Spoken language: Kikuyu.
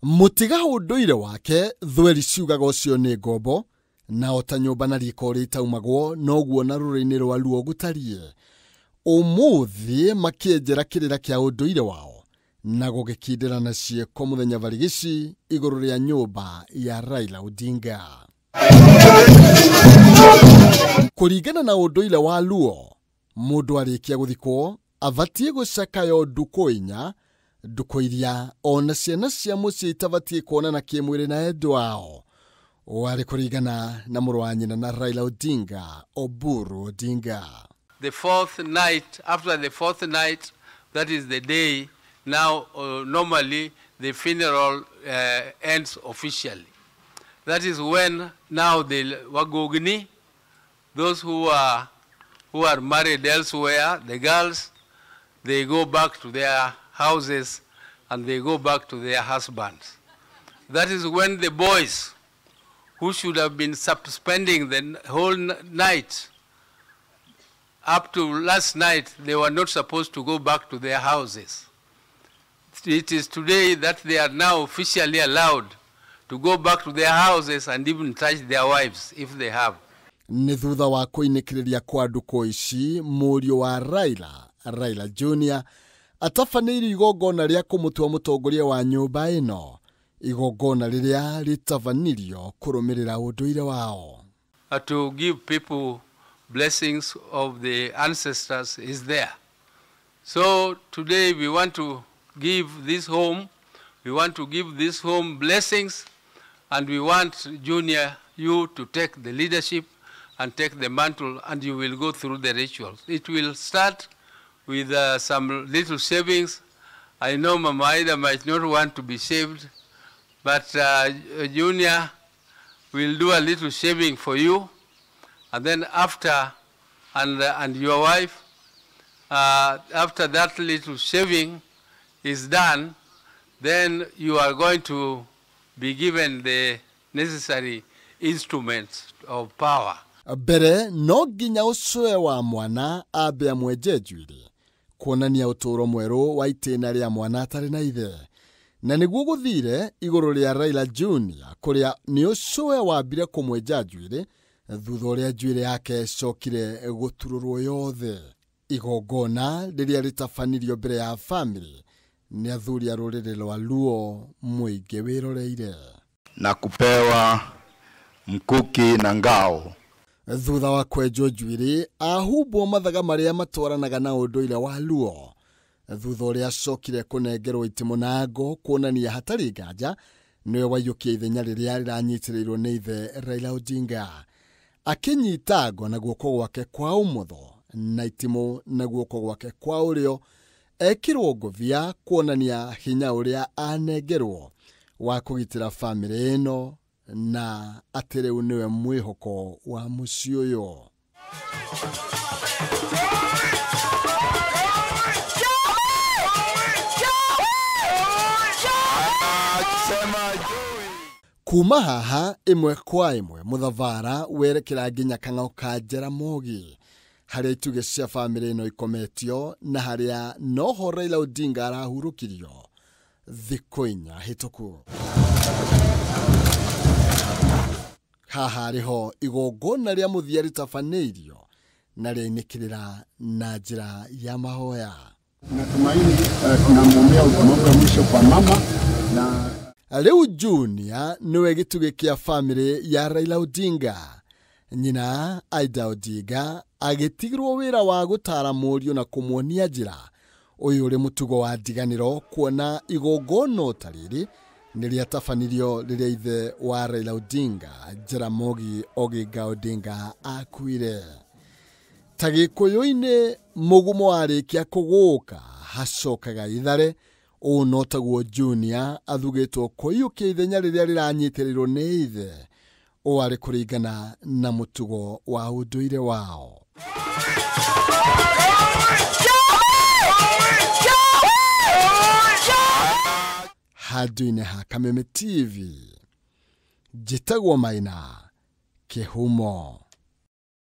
Mũtiga ũndũire wake thweri ciugaga ũcio nĩ ngombo na ota nyũmba na riko rĩtaumagwo noguo na rũrĩrĩ rwa Luo gũtariĩ. Ũmũthĩ makĩenjera kĩrĩra kĩa ũndũire wao na gũgĩkindĩra na ciĩko mũthenya barigici igũrũ rĩa nyũmba ya Raila Odinga. Kũringana na ũndũire wa Luo, mũndũ arĩkia gũthikwo abatiĩ gũcakayo ndukũ inya, ndukũ iria ona ciana cia mũciĩ itabatiĩ kuonana kĩmwĩrĩ na endwa ao. Warĩ kũringana na mũrũ wa nyina na Raila Odinga, Oburu Odinga. The fourth night, after the fourth night, that is the day now normally the funeral ends officially. That is when now the Wagogni, those who are married elsewhere, the girls, they go back to their houses and they go back to their husbands. That is when the boys, who should have been spending the whole night, up to last night, they were not supposed to go back to their houses. It is today that they are now officially allowed to go back to their houses and even touch their wives if they have. Nĩ thutha wa kũinĩkĩrĩria kwa ndukũ ici, mũriũ wa Raila, Raila Junior, atabanĩirio igongona rĩa kũmũtua mũtongoria wa nyũmba ĩno, igongona rĩrĩa rĩtabanirio kũrũmĩrĩra ũndũire wao. To give people blessings of the ancestors is there. So today we want to give this home, we want to give this home blessings, and we want Junior, you to take the leadership and take the mantle, and you will go through the rituals. It will start with some little shavings. I know Mama Ida might not want to be shaved, but Junior will do a little shaving for you. And then after, and your wife, after that little shaving is done, then you are going to be given the necessary instruments of power. Mbere no nginya ũcũe wa mwana ambe amwenje njuĩrĩ kuonania ũtũũro mwerũ wa itĩna rĩa mwana atarĩ na ithe, na nĩguo gũthire igũrũ rĩa Raila Junior kũrĩa nĩ ũcũe wambire kũmwenja njuĩrĩ thutha ũrĩa njuĩrĩ yake ĩcokire gũturũrwo yothe. Igongona rĩrĩa rĩtabanirio mbere ya famĩlĩ nĩ athuri a rũrĩrĩ rwa Luo mũingĩ wĩroreire na kupewa mkuki na ngao. Thutha wa kwenjwo njuĩrĩ ahumbwo mathaga marĩa matwaranaga na ũndũire wa Luo, thutha ũrĩa acokire kũnengerwo itimũ na ngo kuonania hatarĩ nganja nĩwe waiyũkia ithenya rĩrĩa rĩranyitĩrĩirwo nĩ ithe Raila Odinga. Akĩnyita ngo na guoko gwake kwa ũmotho na itimũ na guoko gwake kwa ũrĩo, ekĩrwo ngobia kuonania hinya ũrĩa anengerwo wa kũgitĩra famĩlĩ ĩno na atĩ rĩu nĩwe mwĩhoko wa mũciĩ ũyũ. Kuma haha ĩmwe kwa ĩmwe mũthabara werekera nginya kang'ao ka Jaramogi harĩa itugĩ cia famĩlĩ ĩno ikometio na harĩa noho Raila Odinga arahurũkirio thikũ inya hĩtũku. Haha rĩho igongona rĩa mũthia rĩtabanĩirio na rĩainĩkĩrĩra na njĩra ya mahoya. Natumaini tunamwombea utumavu mwisho kwa mama na rĩu Junior nĩwe gĩtugĩ kĩa famĩlĩ ya Raila Odinga. Nyina Aida Odinga agĩtigĩrwo wĩra wa gũtara mũriũ na kũmuonia njĩra. Ũyũ ũrĩ mũtugo wa ndiganĩro kuona igongona ta rĩrĩ nĩ rĩatabanirio rĩrĩa ithe wa Raila Odinga, Jaramogi Oginga Odinga, akuire. Ta Gĩkũyũ-inĩ mũgumo warĩkia kũgũka hacokaga ithare. Ũũ no taguo Junior athugĩtwo kũiyũkia ithenya rĩrĩa rĩranyitĩrĩirwo nĩ ithe, ũũ arĩ kũringana na mũtugo wa ũndũire wao. Handũ-inĩ ha Kameme TV, njĩtagwo Maina Kĩhumo.